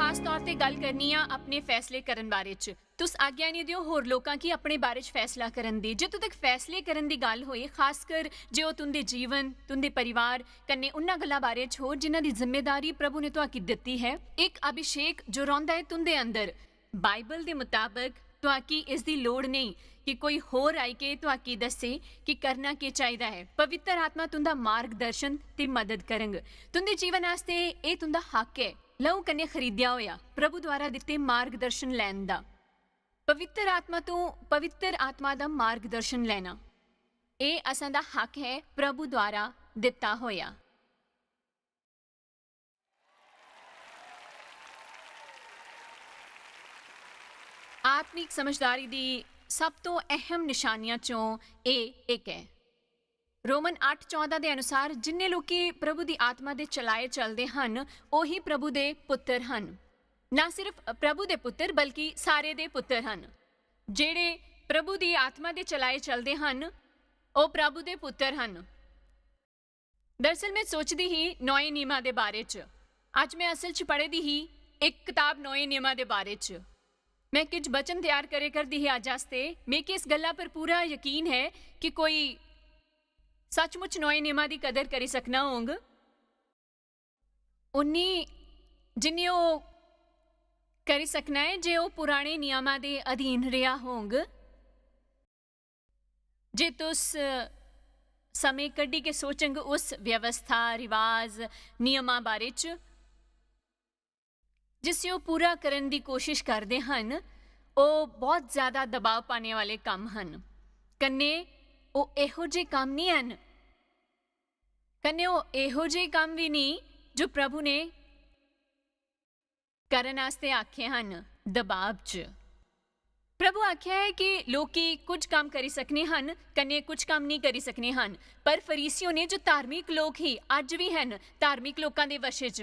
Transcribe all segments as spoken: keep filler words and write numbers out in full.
खास तौर ते गल्ल करनी आं अपने फैसले करन बारे च। तुस आज्ञा निं देओ होर लोकां गी अपने बारे च फैसला करन दी। जित्थूं तक फैसले करन दी गल्ल होई, खासकर जे ओह् तुं'दे जीवन, तुं'दे परिवार कन्नै उन्ना गल्लां बारे च हो जिन्हां दी जिम्मेदारी प्रभु ने तुआकी दित्ती है। इक अभिषेक जो रौंह्दा ऐ तुं'दे अंदर। बाइबल दे मताबक तुआकी इस दी लोड़ नेईं कि कोई होर आई के तुआकी दस्से कि करना केह् चाहिदा ऐ। पवित्र आत्मा तुं'दा मार्गदर्शन ते मदद करंग। तुं'दे जीवन आस्तै एह् तुं'दा हक ऐ। लहू कन्नै खरीदेआ होया, प्रभु द्वारा दित्ते मार्गदर्शन लैन दा। पवित्र आत्मा तों पवित्र आत्मा दा मार्गदर्शन लैना, एह् असां दा हक ऐ, प्रभु द्वारा दित्ता होया। आत्मिक समझदारी दी सब तों अहम निशानियां चों एह् इक ऐ। रोमन अट्ठ चौदां दे अनुसार, जिन्ने लोकी प्रभु दी आत्मा दे चलाए चलदे हन, ओही प्रभु दे पुत्तर हन। ना सिर्फ प्रभु दे पुत्तर, बल्कि सारे दे पुत्तर हन। जेह्ड़े प्रभु दी आत्मा दे चलाए चलदे हन, ओह् प्रभु दे पुत्तर हन। दरअसल, में सोचदी ही नौए नियमा दे बारे च। अज्ज में असल च पढ़े दी ही इक कताब नौए नियमा दे बारे च। में किश वचन त्यार करे करदी ही अज्ज आस्तै। मिगी इस गल्ला पर पूरा यकीन ऐ कि कोई सचमुच नौए नियमा दी कदर करी सकना होंग, उन्नी जिन्नी ओह् करी सकना ऐ जे ओह् पुराने नियमा दे अधीन रेहा होंग। जे तुस समें कड्ढी के सोचंग उस व्यवस्था, रिवाज, नियमां बारे च, जिसी ओह् पूरा करन दी कोशिश करदे हन, ओह् बहुत ज्यादा दबाव पाने वाले कम्म हन। कन्नै ओह् एहो जे कम्म निं हन, कन्नै ओह् एहो जे कम्म बी निं जो प्रभु ने करन आस्तै आखे हन, दबाव च। प्रभु आखेआ ऐ कि लोकी कुछ कम्म करी सकने हन, कन्नै कुछ कम्म निं करी सकने हन। पर फरीसियों ने, जो धार्मिक लोक ही, अज्ज बी हन धार्मिक लोकां दे वशे च।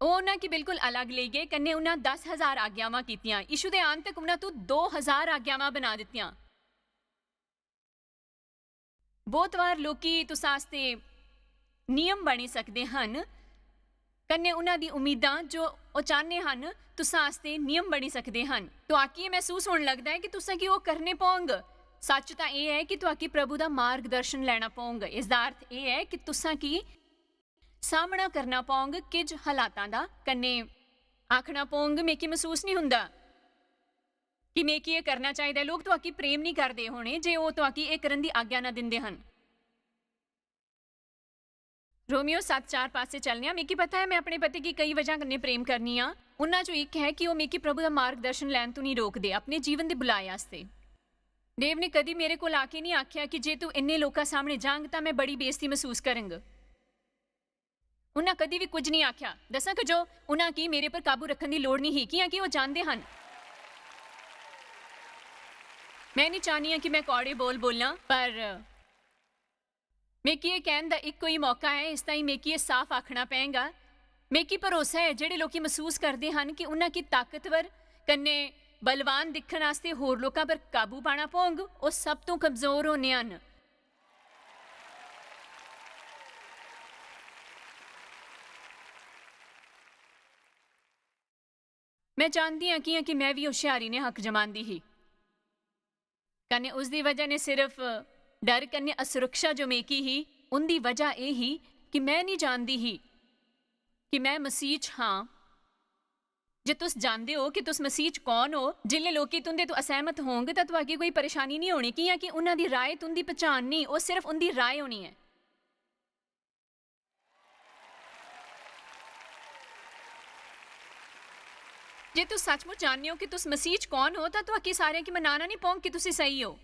ओह् उन्हां गी बिल्कुल अलग लेई गे, कन्नै उन्हां दस हजार आज्ञावां कीतियां। यीशु दे आन तक उन्हां तों दो हजार आज्ञावां बना दित्तियां। बहुत बार लोकी तुस आस्तै नियम बनी सकदे हन, कन्नै उन्हां दी उम्मीदां जो ओह् चाहने हन, तुस आस्तै नियम बनी सकदे हन। तुआकी एह् मसूस होन लगदा ऐ कि तुसें गी ओह् करने पौंग। सच्च तां एह् ऐ कि तुआकी प्रभु दा मार्गदर्शन लैना पौंग। इसदा अर्थ एह् ऐ कि तुसें गी सामना करना पौंग किश हालातां दा, कन्नै आखना पौंग, "मिगी मसूस निं हुंदा कि मिगी एह् करना चाहिदा ऐ।" लोक तुआकी प्रेम निं करदे होने जे ओह् तुआकी एह् करन दी आज्ञा ना दिंदे हन। रोमियो सत्त चार पासै चलने आं। मिगी पता ऐ, में अपने पति गी केई वजह कन्नै प्रेम करनी आं। उन्हां चों इक ऐ कि ओह् मिगी प्रभु दा मार्गदर्शन लैन तों निं रोकदे अपने जीवन दे बुलाए आस्तै। देव ने कदी मेरे कोल आके निं आखेआ कि जे तूं इन्ने लोकां सामनै जांग तां में बड़ी बेइज्जती मसूस करंग। उन्हां कदी बी कुछ निं आखेआ। दस्सां कि जो उन्हां गी मेरे पर काबू रक्खन दी लोड़ निं ही, कि'यां कि ओह् जानदे हन। में निं चाह्न्नी आं कि में कौड़े बोल बोलां, पर मिगी एह् कैह्न दा इक्को ई मौका ऐ, इस ताईं मिगी एह् साफ आखना पैंगा। मिगी भरोसा ऐ, जेह्ड़े लोकी मसूस करदे हन कि उन्हां गी ताकतवर कन्नै बलवान दिक्खन आस्तै होर लोकां पर काबू पाना पौंग, ओह् सब तों कमजोर होने हन। में जानदी आं कि'यां कि में बी होशियारी ने हक जमांदी ही। कन्नै उसदी वजह ने सिर्फ डर कन्नै असुरक्षा जो मेकी ही, उंदी वजह एह् ही कि में निं जानदी ही कि में मसीह च हां। जे तुस जानदे ओ कि तुस मसीह च कौन ओ, जिसलै लोकी तुंदे तो असैह्मत होंग, तां तुआगी कोई परेशानी निं होनी, कि'यां कि उन्हां दी राय तुंदी पछान निं, ओह् सिर्फ उंदी राय होनी ऐ। जे तुस सचमुच जानने ओ कि तुस मसीह च कौन ओ, तां तुआकी सारें गी मनाना निं पौंग कि तुसी स्हेई ओ।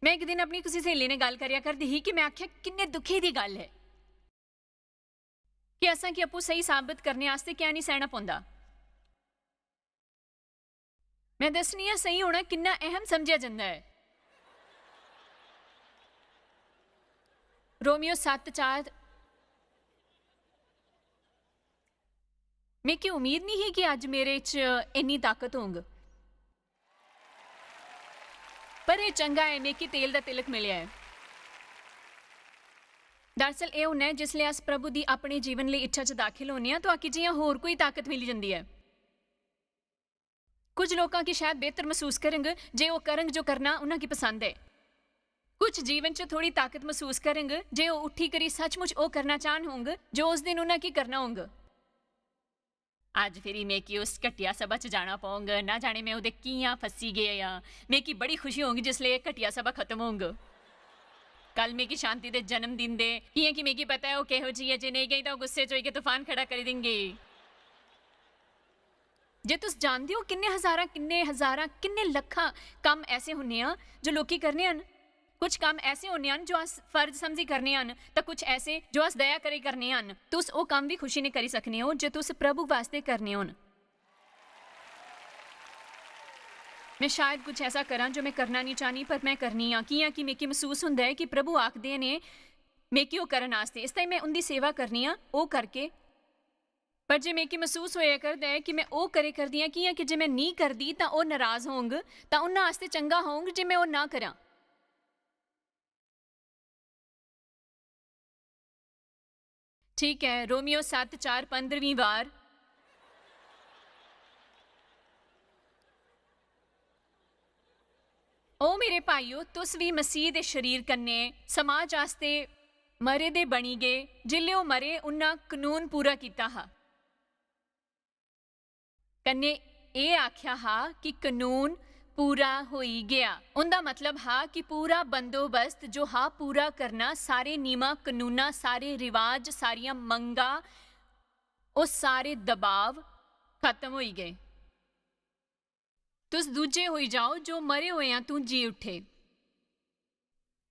में इक दिन अपनी कुसै स्हेली ने गल्ल करेआ करदी ही कि में आखेआ, "किन्ने दुखी दी गल्ल ऐ कि असें गी आपूं स्हेई साबत करने आस्तै क्या निं सैह्ना पौंदा।" में दस्सनी आं, स्हेई होना किन्ना अहम समझेआ जंदा ऐ। रोमियो सत्त चार, मिगी उम्मीद निं ही कि अज्ज मेरे च इन्नी ताकत होंग, पर एह् चंगा ऐ, मिगी तेल दा तिलक मिलेआ ऐ। दरअसल एह् होंदा ऐ जिसलै अस प्रभु दी अपने जीवन लेई इच्छा च दाखल होने आं, तुआकी जि'यां होर कोई ताकत मिली जंदी ऐ। कुछ लोकां गी शायद बेहतर मसूस करंग जे ओह् करंग जो करना उन्हां गी पसंद ऐ। कुछ जीवन च थोड़ी ताकत मसूस करंग जे ओह् उठी करी सचमुच ओह् करना चाहन होंग जो उस दिन उन्हां गी करना होंग। अज्ज फिरी मिगी उस घटिया सभा च जाना पौंग। ना जाने में ओह्दे कि'यां फसी गेआ। मिगी बड़ी खुशी होंग जिसलै एह् घटिया सभा खत्म होंग। कल मिगी शांति दे जन्मदिन दे, कि'यां कि मिगी पता ऐ ओह् किहो जेही ऐ, जे नेईं गेई तां ओह् गुस्से च होइयै तूफान खड़ा करी देंगी। जे तुस जानदे ओ किन्ने हजारां, किन्ने हजारां, किन्ने लक्खां कम्म ऐसे होने आ जो लोकी करने हन। कुछ कम्म ऐसे होने हन जो अस फर्ज समझी करने हन, ते कुछ ऐसे जो अस दया करी करने हन। तुस ओह् कम्म बी खुशी ने करी सकने ओ जे तुस प्रभु वास्ते करने होन। मैं शायद कुछ ऐसा करां जो मैं करना नहीं चाहनी, पर मैं करनी आं, कि'यां कि मिगी मसूस हुंदा ऐ कि प्रभु आखदे ने, मिगी ओह् करन आस्तै, इस ताईं मैं उं'दी सेवा करनी आं, ओह् करके। पर जे मिगी मसूस होया करदा ऐ कि मैं ओह् करे करदी आं, कि'यां कि जे मैं नेईं करदी तां ओह् नराज होंग, तां उन्हां आस्तै चंगा होंग जे मैं ओह् ना करां। ठीक ऐ, रोमियो सत्त चार, पंदरवीं वार। ओ मेरे भाइयो, तुस भी मसीह दे शरीर कन्नै समाज आस्तै मरे दे बनी गए। जिसलै ओह् मरे, उन्ना कनून पूरा कीता हा। कन्नै एह् आखेआ हा कि कनून पूरा होई गेआ। उं'दा मतलब हा कि पूरा बंदोबस्त जो हा पूरा करना, सारे नियमां, कनूनां, सारे रिवाज, सारियां मंगां, ओह् सारे दबाव खत्म होई गे। तुस दूजे होई जाओ जो मरे होएआं तू जी उठे।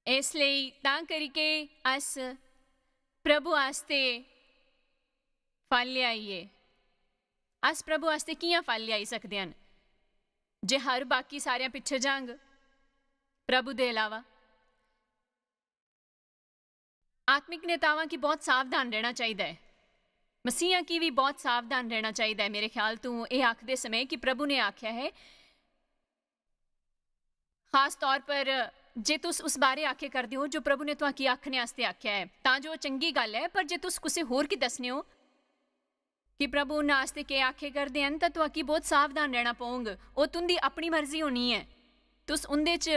इस लेई तां करिके अस प्रभु आस्तै फल ल्याइये, अस प्रभु आस्तै कि'यां फल ल्याई सकदे हन जे हर बाकी सारेआं पिच्छे जांग प्रभु दे अलावा? आत्मिक नेतावां गी बहुत सावधान रहना चाहिदा ऐ। मसीहा गी भी बहुत सावधान रहना चाहिदा ऐ। मेरे ख्याल तू एह् आखदे समय कि प्रभु ने आख्या है, खास तौर पर जे तुस उस बारे आखे करदे हो जो प्रभु ने तुआकी आखने आस्तै आख्या ऐ, तां जो चंगी गल्ल ऐ, पर जे तुस कुसै होर गी दस्सने हो कि प्रभु उन्हां आस्तै केह् आखे करदे हन, तां तुआकी बहुत सावधान रहना पौंग। ओह् तुं'दी अपनी मर्जी होनी ऐ। तुस उं'दे च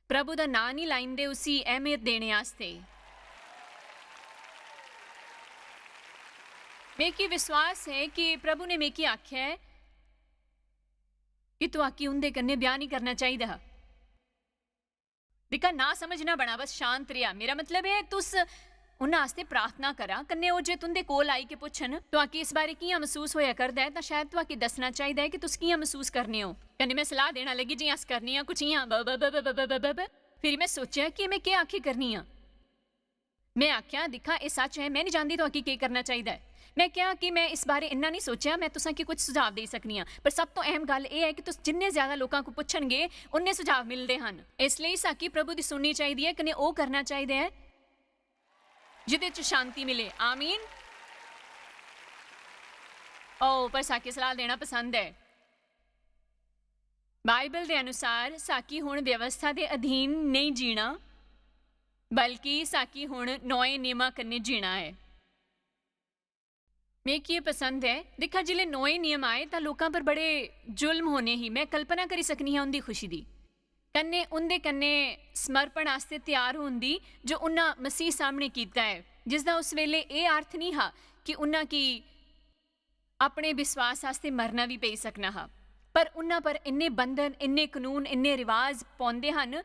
प्रभु दा नांऽ निं लाइंदे उसी अहमियत देने आस्तै। मिगी विश्वास ऐ कि प्रभु ने मिगी आखेआ ऐ कि तुआकी उं'दे कन्नै ब्याह् निं करना चाहिदा हा। दिक्खा, ना समझना बना, बस शांत रेहा। मेरा मतलब ऐ, तुस उन्हां आस्तै प्रार्थना करा, कन्नै ओह् जे तुं'दे कोल आई के पुच्छन, तुआकी इस बारे कि'यां मसूस होया करदा ऐ, तां शायद तुआकी दस्सना चाहिदा ऐ कि तुस कि'यां मसूस करने ओ। कन्नै में सलाह देना लगी, जि'यां अस करने आं, कुछ इ'यां ब-, ब-, ब-, फिरी में सोचेआ कि में केह् आखी करनी आं। में आखेआ, "दिक्खा, एह् सच ऐ, में निं जानदी तुआकी केह् करना चाहिदा ऐ।" में आखेआ कि में इस बारे इन्ना निं सोचेआ, में तुसें गी कुछ सुझाव देई सकनी आं। पर सब तो अहम गल्ल एह् ऐ कि तुस जिन्ने ज्यादा लोकां को पुच्छन गे, उन्ने सुझाव मिलदे हन। इस लेई साकी प्रभु दी सुननी चाहिदी ऐ, कन्नै ओह् करना चाहिदा ऐ जेह्दे च शांति मिले। आमीन। ओ, पर साकी सलाह देना पसंद ऐ। बाइबल दे अनुसार साकी हुन व्यवस्था दे अधीन नेईं जीना, बल्कि साकी हुन नौए नियमां कन्नै जीना ऐ। मिगी एह् पसंद ऐ। दिक्खा, जिसलै नौए नियम आए, तां लोकां पर बड़े जुल्म होने ही। में कल्पना करी सकनी आं उं'दी खुशी दी। कन्नै उं'दे कन्नै समर्पण आस्तै त्यार होंदी, जो उन्ना मसीह सामने कीता ऐ, जिसदा उस वेले एह् अर्थ निं हा कि उन्ना की अपने विश्वास आस्तै मरना बी पेई सकना हा। पर उन्ना पर इन्ने बंधन, इन्ने कनून, इन्ने रिवाज पौंदे हन,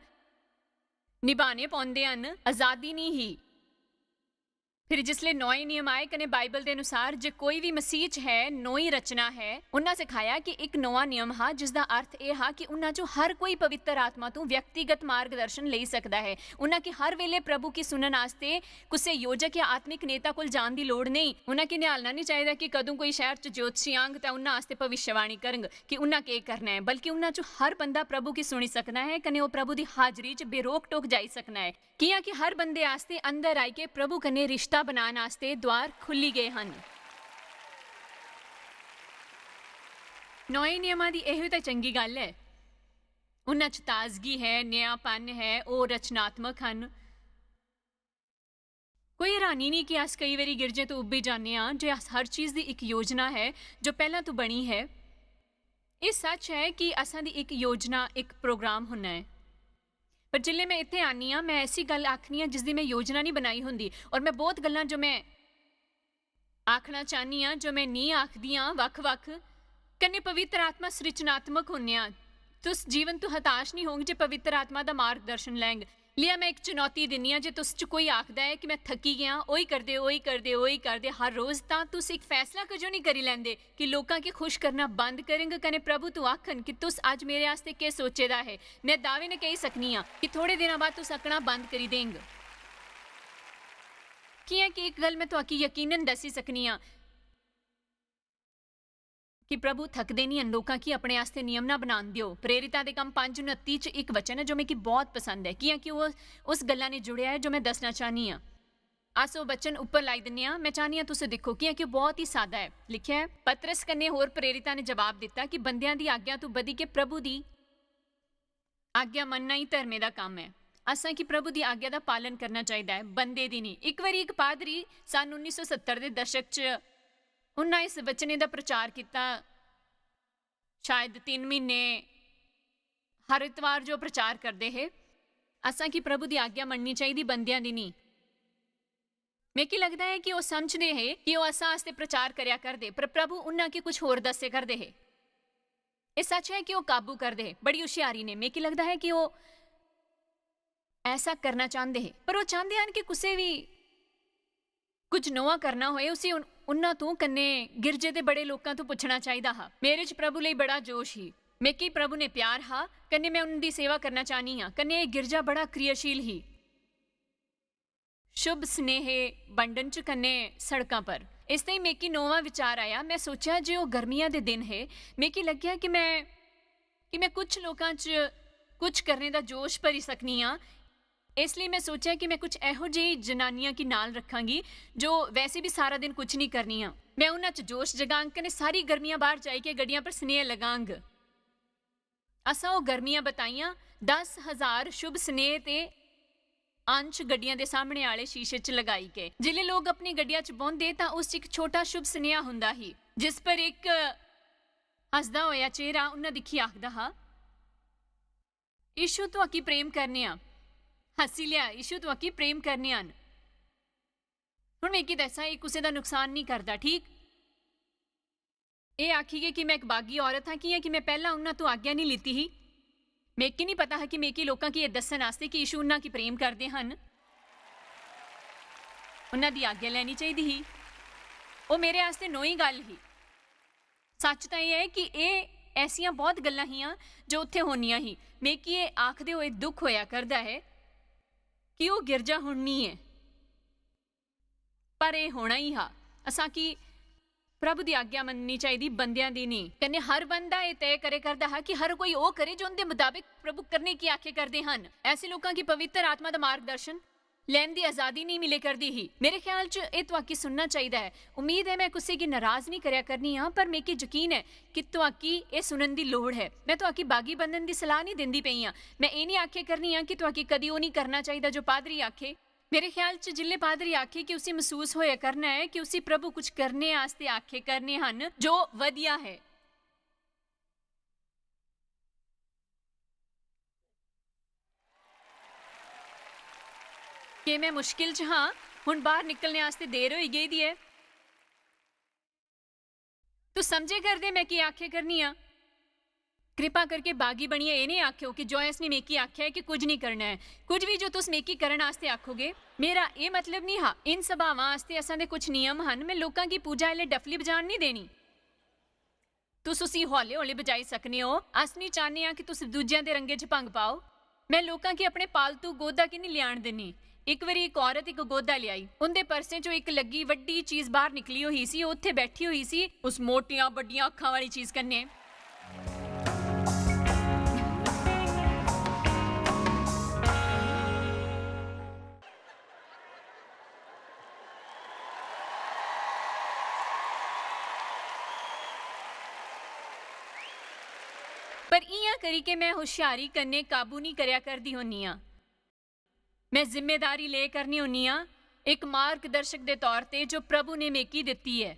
निभाने पौंदे हन, आजादी निं ही। फिर जिसलै नौए नियम आए, कन्नै बाइबल दे अनुसार जे कोई भी मसीह च है, नौई रचना है, उन्ना सिखाया कि इक नौआ नियम हा, जिसदा अर्थ एह् हा कि उन्ना चों हर कोई पवित्र आत्मा तों व्यक्तिगत मार्गदर्शन लेई सकदा है। उन्ना कि हर वेले प्रभु की सुनन आस्तै कुसै योजक या आत्मिक नेता कोल जान दी लोड़ नेईं। उन्ना कि निहालना निं चाहिदा कि कदूं कोई शैह्र च ज्योतिषी आंग ते उन्ना आस्तै भविष्यवाणी करंग कि उन्ना केह् करना ऐ, बल्कि उन्ना चों हर बंदा प्रभु की सुनी सकदा ऐ, कन्नै ओह् प्रभु दी हाजरी च बेरोक टोक जाई सकदा ऐ। कि'यां कि हर बंदे आस्तै अंदर आई के प्रभु कन्नै रिश्ता बनान आस्तै द्वार खु'ल्ली गे हन। नौए नियमां दी एहो ते चंगी गल्ल ऐ। उन्हां च ताजगी है, नयापन है, ओह् रचनात्मक हन। कोई हैरानी नेईं कि अस केई बारी गिरजें तों उब्बी जन्ने आं जे अस हर चीज दी इक योजना ऐ जो पैह्लां तों बनी ऐ। एह् सच्च ऐ कि असां दी इक योजना, इक प्रोग्राम होंदा ऐ। पर जिसलै में इत्थै आन्नी आं, में ऐसी गल्ल आखनी आं जिसदी में योजना नेईं बनाई होंदी। और में बौह्त गल्लां जो में आखना चाह्न्नी आं, जो में नेईं आखदी आं, बक्ख-बक्ख। कन्नै पवित्र आत्मा सृजनात्मक होने आं। तुस जीवन तों हताश नेईं होंग जे पवित्र आत्मा दा मार्गदर्शन लैंग। लिया, में इक चुनौती दिन्नी आं, जे तुस च कोई आखदा ऐ कि में थक्की गेआ, ओही करदे, ओही करदे, ओही करदे हर रोज, तां तुस इक फैसला कजो नेईं करी लैंदे कि लोकां गी खुश करना बंद करंग कन्नै प्रभु तों आखन कि तुस अज्ज मेरे आस्तै केह् सोचे दा ऐ? में दावे नै कही सकनी आं कि थोड़े दिनां बाद तुस अक्कना बंद करी देंग। कि'यां कि इक गल्ल में तुआकी यकीनन दस्सी सकनी आं कि प्रभु थकदे निं हन लोकां गी अपने आस्तै नियम ना बनान देओ। प्रेरितां दे कम्म पंज उनत्ती च इक वचन ऐ जो मिगी बौह्त पसंद ऐ, कि'यां कि ओह् उस गल्ला ने जुड़ेआ ऐ जो में दस्सना चाह्न्नी आं। अस ओह् वचन उप्पर लाई दिन्ने आं, में चाह्न्नी आं तुस दिक्खो, कि'यां कि ओह् बौह्त ही सादा ऐ। लिखेआ ऐ, "पतरस कन्नै होर प्रेरितां ने जवाब दित्ता कि बंदेआं दी आज्ञा तों बधी के प्रभु दी आज्ञा मन्नना ही धर्मे दा कम्म ऐ। असां गी प्रभु दी आज्ञा दा पालन करना चाहिदा ऐ, बंदे दी नेईं।" इक बारी इक पादरी सन उन्नी सौ सत्तर दे दशक च उन्ना इस वचने दा प्रचार कीता। शायद तिन्न म्हीने हर इतवार जो प्रचार करदे हे, "असां गी प्रभु दी आज्ञा मन्ननी चाहिदी, बंदेआं दी नेईं।" मिगी लगदा ऐ कि ओह् समझदे हे कि ओह् असां आस्तै प्रचार करेआ करदे, पर प्रभु उन्ना गी कुछ होर दस्से करदे हे। एह् सच ऐ कि ओह् काबू करदे हे बड़ी हुशियारी ने। मिगी लगदा ऐ कि ओह् ऐसा करना चांह्दे हे, पर ओह् चांह्दे हन कि कुसै बी कुछ नोआ करना होए, उसी उन-, उन्ना तों कन्नै गिरजे दे बड़े लोकां तों पुच्छना चाहिदा हा। मेरे च प्रभु लेई बड़ा जोश ही। मिगी प्रभु ने प्यार हा, कन्नै में उं'दी सेवा करना चाह्नी आं, कन्नै एह् गिरजा बड़ा क्रियाशील ही। शुभ स्नेहे बंडन च कन्नै सड़कां पर। इस ताईं मिगी नोवा विचार आया। में सोचेआ जे ओह् गर्मियां दे दिन हे। मिगी लग्गेआ कि में, कि में कुछ लोकां च कुछ करने दा जोश भरी सकनी आं। इसलेई में सोचेआ कि में कुछ एहो जेही जनानियां गी नाल रक्खांगी जो वैसे बी सारा दिन कुछ नेईं करनियां। में उन्हां च जोश जगांग कन्नै सारी गर्मियां बाह्र जाइयै गड्डियां पर स्नेह लगांग। असां ओह् गर्मियां बताइयां, दस हजार शुभ स्नेह ते अंश गड्डियां दे सामने आह्ले शीशे च लगाई के। जिसलै लोक अपनी गड्डिया च बौंह्दे तां उस च इक छोटा शुभ स्नेहा होंदा ही, जिस पर इक हसदा होया चेहरा उन्ना दिक्खी आखदा हा, "यीशु तुआकी प्रेम करने आं।" हस्सी लेआ, "यीशु तुआकी प्रेम करने आं।" हुन मिगी दस्सा, एह् कुसै दा नुकसान नेईं करदा, ठीक? एह् आखियै कि में इक बागी औरत आं, कि'यां कि में पैह्लां उन्हां तों आज्ञा नेईं लैती ही। मिगी नेईं पता हा कि मिगी लोकां गी एह् दस्सन आस्तै कि यीशु उन्हां गी प्रेम करदे हन। उन्हां दी आज्ञा लैनी चाहिदी ही। ओह् मेरे आस्तै नोई गल्ल ही। सच्च तां एह् ऐ कि एह् ऐसियां बौह्त गल्लां हियां जो उत्थै होनियां ही। मिगी एह् आखदे होए दुख होया करदा ऐ कि ओह् गिरजा हुन नेईं ऐ। पर एह् होना ही हा। असां गी प्रभु दी आज्ञा मन्ननी चाहिदी, बंदेआं दी नेईं। कन्नै हर बंदा एह् तय करे करदा हा कि हर कोई ओह् करे जो उं'दे मताबक प्रभु करने गी आखे करदे हन। ऐसे लोकां गी पवित्र आत्मा दा मार्गदर्शन लैन दी अजादी नेईं मिले करदी ही। मेरे ख्याल च एह् तुआकी सुनना चाहिदा ऐ। उम्मीद ऐ में कुसै गी नराज नेईं करेआ करनी आं, पर मिगी यकीन ऐ कि तुआकी एह् सुनन दी लोड़ ऐ। में तुआकी बागी बनन दी सलाह नेईं दिंदी पेई आं। में एह् नेईं आखे करनी आं कि तुआकी कदी ओह् नेईं करना चाहिदा जो पादरी आखे। मेरे ख्याल च जिसलै पादरी आखे कि उसी मसूस होया करना ऐ कि उसी प्रभु कुछ करने आस्तै आखे करने हन जो बधिया ऐ। केह् में मुश्किल च हां? हुन बाह्र निकलने आस्तै देर होई गेदी ऐ। तुस समझे करदे में केह् आखे करनी आं? कृपा करके बागी बनियै एह् नेईं आखेओ कि जॉयस ने मिगी आखेआ ऐ कि कुछ नेईं करना ऐ। कुछ बी जो तुस मिगी करन आस्तै आखोगे, मेरा एह् मतलब नेईं हा। इन सभावां आस्तै असां दे कुछ नियम हन। में लोकां गी पूजा आह्ले डफली बजान नेईं देनी। तुस उसी हौले-हौले बजाई सकने ओ। अस नेईं चाह्न्ने आं कि तुस दूजेआं दे रंगें च भंग पाओ। में लोकां गी अपने पालतू गोदा की नेईं लेआन दिन्नी। इक बारी इक औरत इक गोदा लेआई। उं'दे पर्सें चों इक लग्गी बड्डी चीज बाह्र निकली होई सी। ओह् उत्थै बैठी होई सी, उस मोटियां बड्डियां अक्खां वाली चीज कन्नै। पर इ'यां करी के में हुशियारी कन्नै काबू निं करेआ करदी होन्नी आं। में जिम्मेदारी ले करनी होन्नी आं इक मार्गदर्शक दे तौर ते जो प्रभु ने मेकी दित्ती ऐ।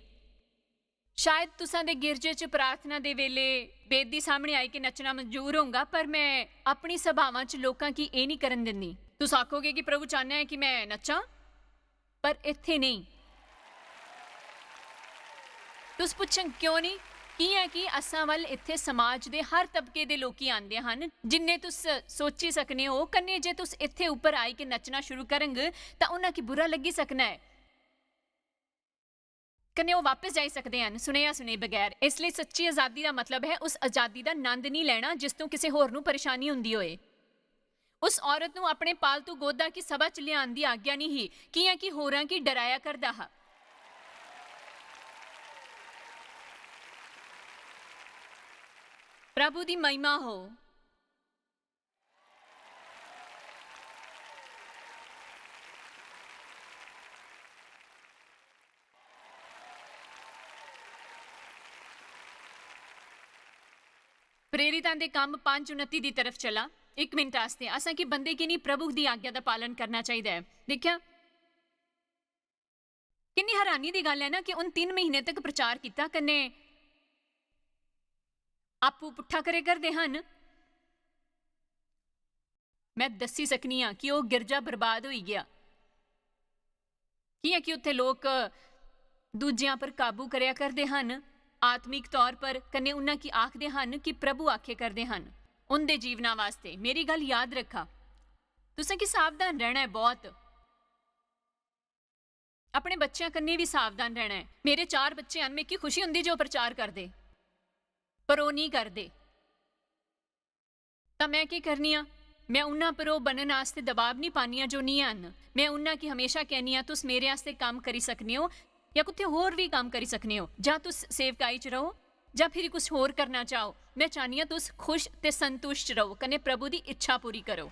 शायद तुसां दे गिरजे च प्रार्थना दे वेले बेदी सामने आई के नच्चना मंजूर होंगा, पर मैं अपनी सभावां च लोकां की एह् निं करन दिंदी। तुस आखोगे कि प्रभु चाह्न्ना ऐ कि मैं नच्चां, पर इत्थै नेईं। तुस पुच्छन क्यों निं? कि'यां कि असां वल इत्थै समाज दे हर तबके दे लोकी आंदे हन, जिन्ने तुस सोची सकने ओ। कन्नै जे तुस इत्थै उप्पर आई के नच्चना शुरू करंग, तां उन्हां की बुरा लग्गी सकना ऐ। कन्नै ओह् वापस जाई सकदे हन, सुनेहा सुने बगैर। इस लेई सच्ची अजादी दा मतलब ऐ उस अजादी दा नंद निं लैना जिस तों किसे होर नूं परेशानी हुंदी होए। उस औरत नूं अपने पालतू गोदा की सभा च लिआन दी आज्ञा निं ही, कि'यां कि होरां गी डराया करदा हा। प्रभु दी महिमा हो। प्रेरितां दे कम्म पंज उनत्ती दी तरफ चला। इक मिनट आस्तै, असां गी बंदे गी निं, प्रभु दी आज्ञा दा पालन करना चाहिदा ऐ। दिक्खेआ, किन्नी हैरानी दी गल्ल ऐ ना कि उन तिन्न महीने तक प्रचार कीता, कन्नै आपूं पुट्ठा करे करदे हन। मैं दस्सी सकनी आं कि ओह् गिरजा बर्बाद होई गेआ, कि'यां कि उत्थे लोक दूजियां पर काबू करेआ करदे हन, आत्मिक तौर पर, कन्नै उन्हां की आखदे हन कि प्रभु आखे करदे हन। उंदे जीवना वास्ते मेरी गल्ल याद रखा, तुसें की सावधान रहना ऐ बहुत। अपने बच्चें कन्नै भी सावधान रहना ऐ। मेरे चार बच्चे हन, मिगी खुशी हुंदी जे ओह् प्रचार करदे, पर ओह् निं करदे। तां मैं केह् करनी आं? मैं उन्हां पर ओह् बनन आस्तै दबाव निं पानी आं जो निं हन। मैं उन्हां गी हमेशा कहनी आं, "तुस मेरे आस्तै कम्म करी सकने ओ, या कुत्थै होर बी कम्म करी सकने ओ, जां तुस सेवकाई च रहो, जां फिर कुछ होर करना चाहो। मैं चाहनी आं तुस खुश ते संतुष्ट रहो, कन्नै प्रभु दी इच्छा पूरी करो।"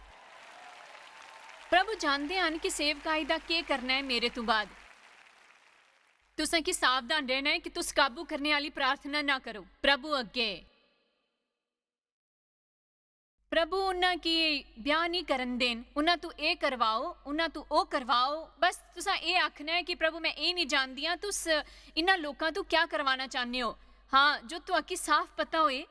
प्रभु जानदे हन कि सेवकाई दा केह् करना ऐ मेरे तों बाद। तुसें गी सावधान रहना ऐ कि तुस काबू करने आह्ली प्रार्थना ना करो। प्रभु अग्गे, प्रभु उन्हां गी ब्याह निं करन देन, उन्हां तू एह् करवाओ, उन्हां तू ओह् करवाओ। बस तुसां एह् आखना ऐ कि प्रभु, मैं एह् निं जानदी आं, तुस इन्हां लोकां तू क्या करवाना चाहने हो। हां, जो तुआकी साफ पता होए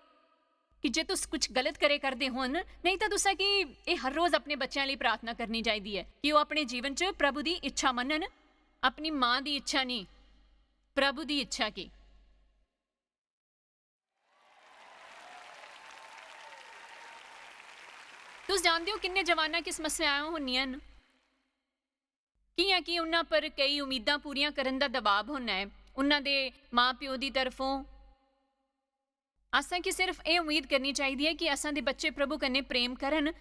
कि जे तुस कुछ गलत करे करदे होन, नेईं तां तुसां गी एह् हर रोज अपने बच्चें लेई प्रार्थना करनी चाहिदी ऐ कि ओह् अपने जीवन च प्रभु दी इच्छा मनन, अपनी मां दी इच्छा निं, प्रभु दी इच्छा गी। तुस जानदे ओ किन्ने जवानां की समस्यां होनियां न? कि'यां कि उन्हां पर केई उम्मीदां पूरियां करन दा दबाव होना ऐ, उन्हां दे मां-प्यो दी तरफों। असां गी सिर्फ एह् उम्मीद करनी चाहिदी ऐ कि असां दे बच्चे प्रभु कन्नै प्रेम करन,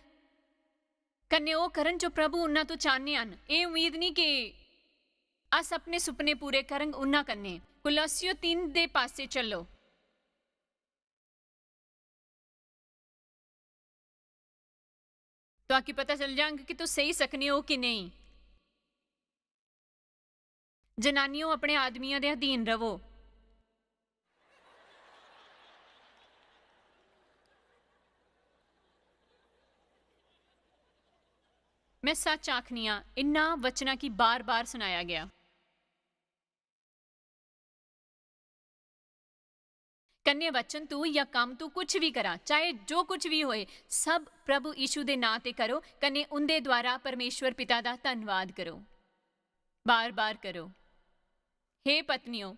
कन्नै ओह् करन जो प्रभु उन्हां तो चाहने हन। एह् उम्मीद निं कि अस अपने सुपने पूरे करंग उन्हां कन्नै। कुलस्सियों तिन्न दे पासै चलो। तुआकी पता चल जांग कि तुस सेही सकने ओ कि नेईं। जनानियों, अपने आदमियां दे अधीन रवो। मैं सच आखनी आं, इन्ना वचना की बार-बार सुनाया गया। कन्ने वचन तू या कम्म तू कुछ भी करा, चाहे जो कुछ भी होए, सब प्रभु यीशु दे नां ते करो, कन्ने उंदे द्वारा परमेश्वर पिता दा धन्नवाद करो। बार-बार करो। हे पत्नियों,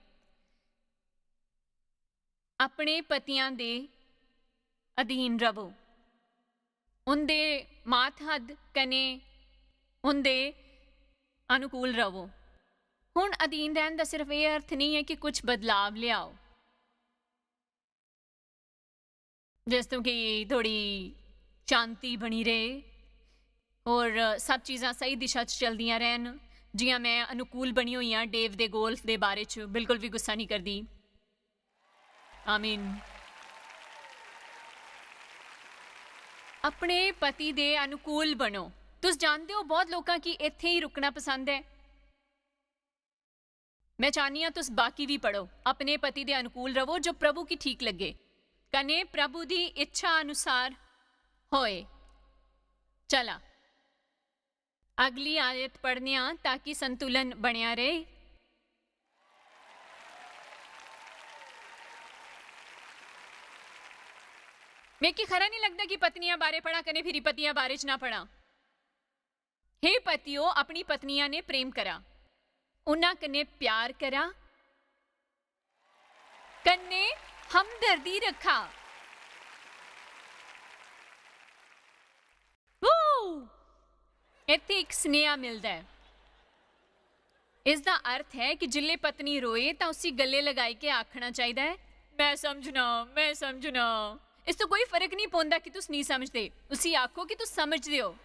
अपने पतियां दे अधीन रवो, उंदे मातहत कन्ने उंदे अनुकूल रवो। हुन अधीन रैहन दा सिर्फ एह् अर्थ नेईं ऐ कि कुछ बदलाव लेआओ, जिस तों कि थोड़ी शांति बनी रहे और सब चीजां सही दिशा च चलदियां रैहन। जियां मैं अनुकूल बनी होई आं डेव दे गोल्फ दे बारे च, बिल्कुल भी गुस्सा नहीं करदी। आमीन। अपने पति दे अनुकूल बनो। तुस जानदे ओ, बहुत लोकां गी इत्थै ही रुकना पसंद ऐ। मैं चाहनी आं तुस बाकी भी पढ़ो। अपने पति दे अनुकूल रवो, जो प्रभु की ठीक लग्गे, कने प्रभु दी इच्छा अनुसार होए। चला, अगली आयत पढ़ने आं ताकि संतुलन बनेआ रहे। मिगी खरा नहीं लगदा कि पत्नियां बारे पढ़ा कने फिरी पतियां बारे च ना पढ़ा। हे पतियो, अपनी पत्नियां ने प्रेम करा, उन्हां कन्ने प्यार करा, कन्ने हमदर्दी रखा। वो इत्थे इक स्नेहा मिलदा है। इसदा अर्थ है कि जिल्ले पत्नी रोए तां उसी गले लगाई के आखना चाहिदा है, "मैं समझना, मैं समझना।" इस तो कोई फर्क नहीं पौंदा कि तुस नहीं समझदे। उसी आखो कि तुस समझदे हो।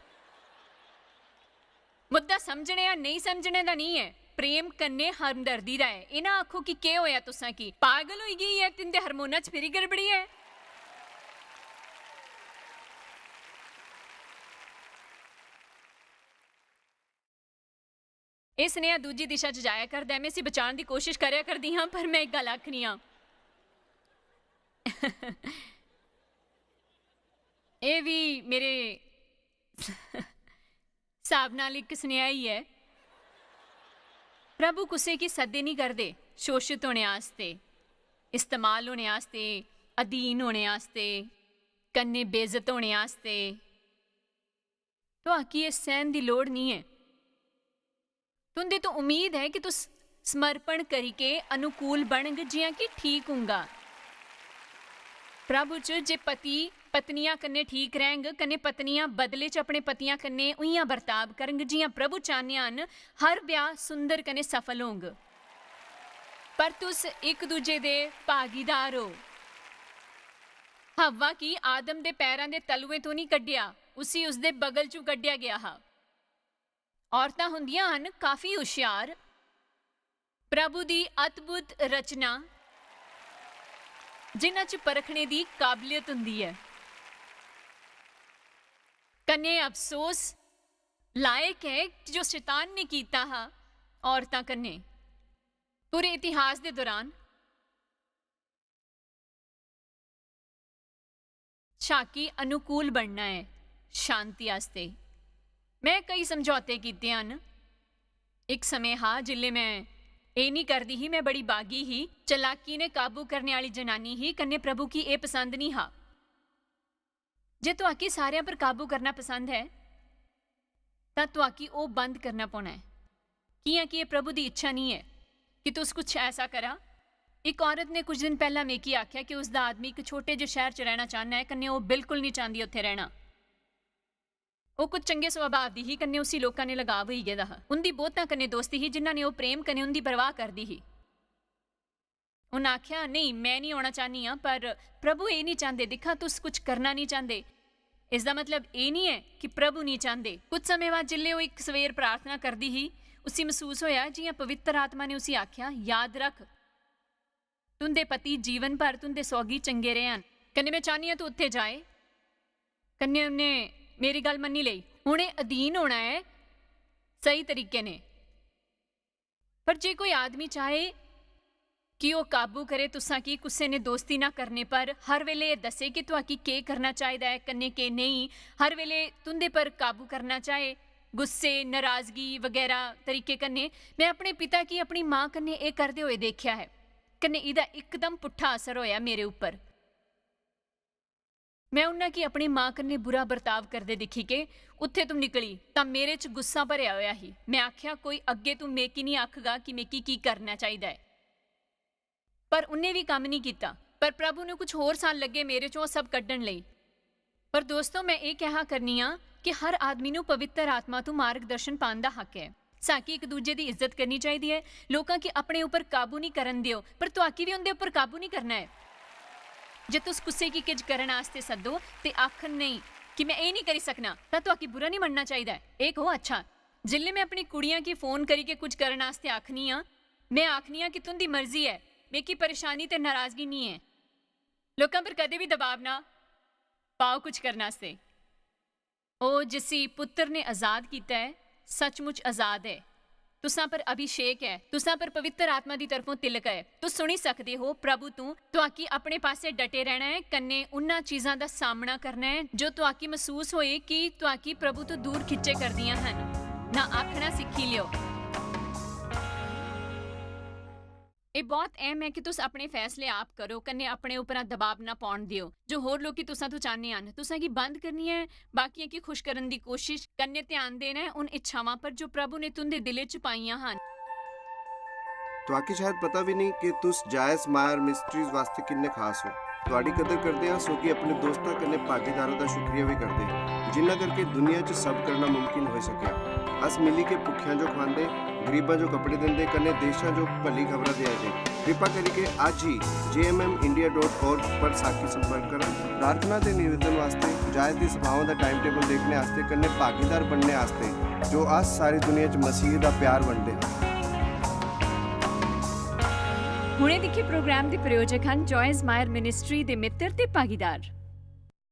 मुद्दा समझने या नेईं समझने दा नेईं ऐ, प्रेम कन्नै हमदर्दी दा ऐ। एह् ना आखो कि केह् होया तुसां की, पागल होई गेई ऐ, तिंदे हार्मोनां च फिरी गड़बड़ी ऐ। एह् सनेहा दूजी दिशा च जाया करदा ऐ। में इसी बचाने दी कोशिश करै करदी हां, पर में इक गल्ल आखनी आं। एह् बी मेरे स्हाब नाल इक सनेहा ही ऐ। प्रभु कुसै गी सद्दे निं करदे शोशत होने आस्तै, इस्तेमाल होने आस्तै, अधीन होने आस्तै, कन्नै बेइज्जत होने आस्तै। तुआकी एह् सैह्न दी लोड़ निं ऐ। तुं'दे तो उम्मीद ऐ कि तुस समर्पण करिके अनुकूल बनग, जि'यां कि ठीक होंगा। प्रभु च जे पति पत्नियां कन्नै ठीक रैह्‌ग, कन्नै पत्नियां बदले च अपने पतियां कन्नै उ'यां बर्ताव करग, जि'यां प्रभु चाह्‌ने हन, हर ब्याह् सुंदर कन्नै सफल होंग। पर तुस इक दूजे दे भागीदार ओ। हव्वा गी आदम दे पैरां दे तलुएं तो निं कड्ढेआ, उसी उसदे बगल चों कड्ढेआ गेआ हा। औरतां होंदियां हन काफी हुशियार, प्रभु दी अद्भुत रचना, जिन्हां च परखने दी काबलियत होंदी ऐ। कन्नै अफसोस लायक ऐ जो शैतान ने कीता हा औरतां कन्नै। पूरे इतिहास दे दौरान शाकी अनुकूल बनना ऐ शांति आस्तै। में कई समझौते कीते हन। इक समें हा जिल्लै में एह् निं करदी ही, में बड़ी बागी ही, चलाकी ने काबू करने आह्‌ली जनानी ही, कन्नै प्रभु गी एह् पसंद निं हा। जे तुआकी सारेआं पर काबू करना पसंद ऐ, तां तुआकी ओह् बंद करना पौना ऐ, कि'यां कि एह् प्रभु दी इच्छा निं ऐ कि तुस कुछ ऐसा करा। इक औरत ने कुछ दिन पैह्‌ला मिगी आखेआ कि उसदा आदमी इक छोटे जे शैह्‌र च रैह्‌ना चांह्‌दा ऐ, कन्नै ओह् बिल्कुल निं चांह्‌दी उत्थै रैह्‌ना। ओह् कुछ चंगे सुभाऽ दी ही, कन्नै उसी लोकां ने लगाव होई गेदा हा। उं'दी बहुतां कन्नै दोस्ती ही, जिन्हां ने ओह् प्रेम कन्नै उं'दी परवाह् करदी ही। उन आखेआ, "नेईं, में निं औना चाह्‌न्नी आं, पर प्रभु एह् निं चांह्‌दे। दिक्खां, तुस कुछ करना निं चांह्‌दे। इसदा मतलब एह् निं ऐ कि प्रभु निं चांह्‌दे।" कुछ समें बाद जिसलै ओह् इक सवेर प्रार्थना करदी ही, उसी मसूस होआ जि'यां पवित्र आत्मा ने उसी आखेआ, "याद रख, तुं'दे पति जीवन भर तुं'दे सौगी चंगे रेह् हन। कन्नै में चाह्‌न्नी आं तूं उत्थै जाए।" कन्नै उ'न्नै मेरी गल्ल मन्नी लेई। हुन एह् अधीन होना ऐ स्हेई तरीके ने। पर जे कोई आदमी चाहे कि ओह् काबू करे तुसां गी कुसै ने दोस्ती ना करने पर, हर वेले एह् दस्से कि तुआकी केह् करना चाहिदा ऐ, कन्नै केह् नेईं, हर वेले तुं'दे पर काबू करना चाहे, गुस्से, नराजगी बगैरा तरीके कन्नै, में अपने पिता गी अपनी मां कन्नै एह् करदे होए दिक्खेआ ऐ, कन्नै इ'दा इकदम पुट्ठा असर होआ मेरे उप्पर। में उन्हां गी अपनी मां कन्नै बुरा बर्ताव करदे दिक्खी के उत्थै तूं निकली, तां मेरे च गुस्सा भरेआ होआ ही। में आखेआ, "कोई अग्गें तूं मिगी निं आखगा कि मिगी की करना चाहिदा ऐ।" पर उ'न्नै बी कम्म निं कीता। पर प्रभु ने कुछ होर साल लग्गे मेरे चों ओह् सब कड्ढन लेई। पर दोस्तो, में एह् कहा करनी आं कि हर आदमी नू पवित्र आत्मा तों मार्गदर्शन पान दा हक ऐ। साकी इक दूजे दी इज्जत करनी चाहिदी ऐ। लोकां गी अपने उप्पर काबू निं करन देओ, पर तुआकी बी उं'दे उप्पर काबू निं करना ऐ। जे तुस कुसै गी किश करन आस्तै सद्दो ते आखन नेईं कि "में एह् निं करी सकना", तां तुआकी बुरा निं मन्नना चाहिदा ऐ। एह् कहो, "अच्छा।" जिसलै में अपनी कुड़ियां गी फोन करियै कुछ करन आस्तै आखनी आं, में आखनी आं कि "तुं'दी मर्जी ऐ, मिगी परेशानी ते नाराजगी निं ऐ।" लोकां पर कदें बी दबाव ना पाओ कुछ करन आस्तै। ओह् जिसी पुत्तर ने आजाद कीता ऐ, सचमुच आजाद ऐ। तुसां पर अभिषेक ऐ, तुसां पर पवित्र आत्मा दी तरफों तिलक ऐ। तुस सुनी सकदे हो, प्रभु तों तुआकी अपने पासै डटे रैह्‌ना ऐ, कन्नै उन्हां चीजां दा सामना करना ऐ जो तुआकी मसूस होए कि तुआकी प्रभु तों दूर खिच्चे करदियां हन। ना आखना सिक्खी लियो। एह् बहुत अहम ऐ कि तुस अपने फैसले आप करो, कन्नै अपने उप्परा दबाव ना पौन दियो जो होर लोकी तुसां तों चाहने हन। तुसां गी बंद करनी ऐ, बाकियां गी खुश करन दी कोशिश, कन्नै ध्यान देना ऐ उन इच्छावां पर जो प्रभु ने तुंदे दिलै च पाइयां हन। तुआकी शायद पता भी नहीं कि तुस जायस मायर मिस्ट्रीज वास्ते किन्ने खास हो। तुआडी कदर करदे हां, सोगी अपने दोस्तां कन्नै भागीदारां दा शुक्रिया भी करदे हां, जिन्ना करके दुनिया च सब करना मुमकिन होई सकेआ। अस मिली के भुक्खेआं जो खवांदे, गरीबां जो कपड़े दिंदे, कन्नै देशां जो भली खबरां देआ दे। कृपा करिके अज्ज ही J M M India dot org पर साकी संपर्क करो। प्रार्थना ते निवेदन वास्ते, जायस दी सभाओं दा टाइम टेबल देखने आस्ते, कन्नै भागीदार बनने आस्ते, जो अस सारी दुनिया च मसीह दा प्यार बंडदे हां। हुणे दिक्खे प्रोग्राम दे प्रायोजक हन जॉयस मायर मिनिस्ट्री दे मित्र ते भागीदार।